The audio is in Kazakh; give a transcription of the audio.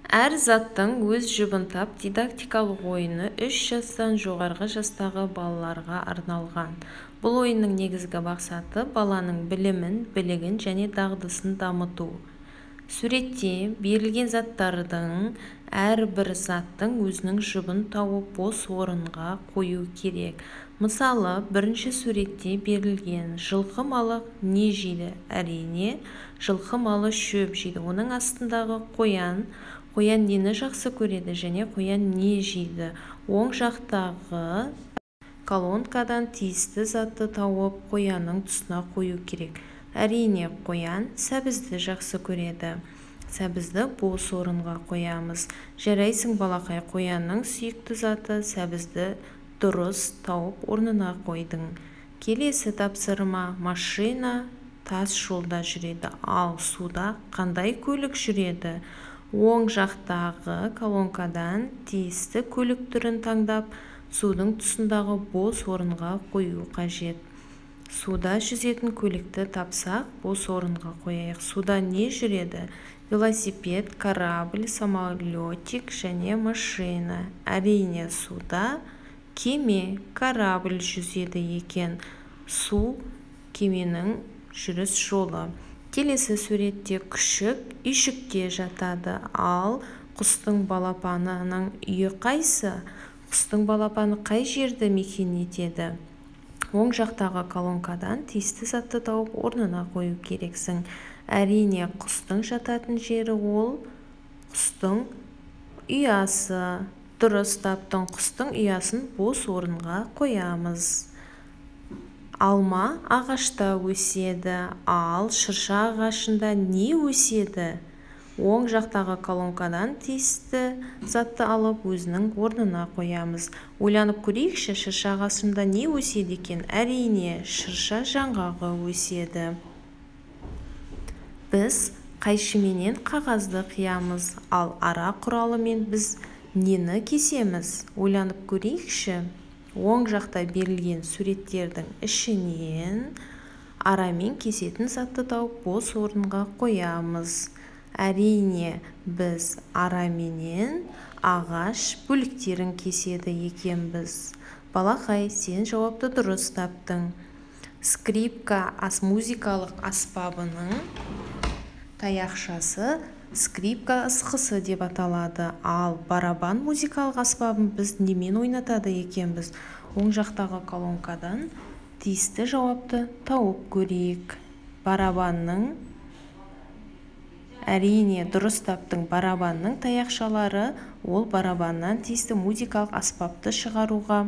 Әр заттың өз жұбын тап дидактикалық ойыны 3 жастан жоғарғы жастағы балаларға арналған. Бұл ойынның негізгі мақсаты баланың білімін, білігін және дағдысын дамыту. Суретте берілген заттардың әрбір заттың өзінің жұбын тауып бос орынға қою керек. Мысалы, бірінші суретте берілген жылқы малы не жейді? Әрине, жылқы малы шөп жейді. Оның астындағы қоян, қоян нені жақсы көреді және қоян не жейді? Оң жақтағы колонкадан тиісті затты тауып, қоянның тұсына қою керек. Әрине, қоян сәбізді жақсы көреді. Сәбізді бос орынға қоямыз. Жарайсың, балақай, қоянның сүйікті заты сәбізді дұрыс тауып орнына қойдың. Келесі тапсырма. Машина тас жолда жүреді, ал суда қандай көлік жүреді? Оң жақтағы колонкадан тиісті көлік түрін таңдап, судың тұсындағы бос орынға қою қажет. Суда жүзетін көлікті тапсақ, бос орынға қояйық. Суда не жүреді? Велосипед, корабль, самолетик және машина. Әрине, суда кеме, корабль жүзеді екен. Су кеменің жүріс жолы. Келесі суретте күшік үйшікте жатады, ал құстың балапанының үйі қайсы? Құстың балапаны қай жерді мекен етеді? Оң жақтағы колонкадан тиісті затты тауып орнына қою керексің. Әрине, құстың жататын жері ол құстың ұясы. Дұрыс таптың, құстың ұясын бос орынға қоямыз. Алма ағашта өседі, ал шырша ағашында не өседі? Оң жақтағы колонкадан тиісті затты алып, өзінің орнына қоямыз. Ойланып көрейікші, шырша ағашында не өседі екен? Әрине, шырша жаңғағы өседі. Біз қайшыменен қағазды қиямыз, ал ара құралымен біз нені кесеміз? Ойланып көрейікші. Оң жақта берілген суреттердің ішінен арамен кесетін затты тауып, бос орынға қоямыз. Әрине, біз араменен ағаш бөліктерін кеседі екенбіз. Балақай, сен жауапты дұрыс таптың. Скрипка музыкалық аспабының таяқшасы скрипка ысқысы деп аталады. Ал барабан музыкалық аспабын біз немен ойнатады екенбіз? Оң жақтағы колонкадан тиісті жауапты тауып көрейік. Барабанның, әрине, дұрыс таптың, барабанның таяқшалары ол барабаннан тиісті музыкалық аспапты шығаруға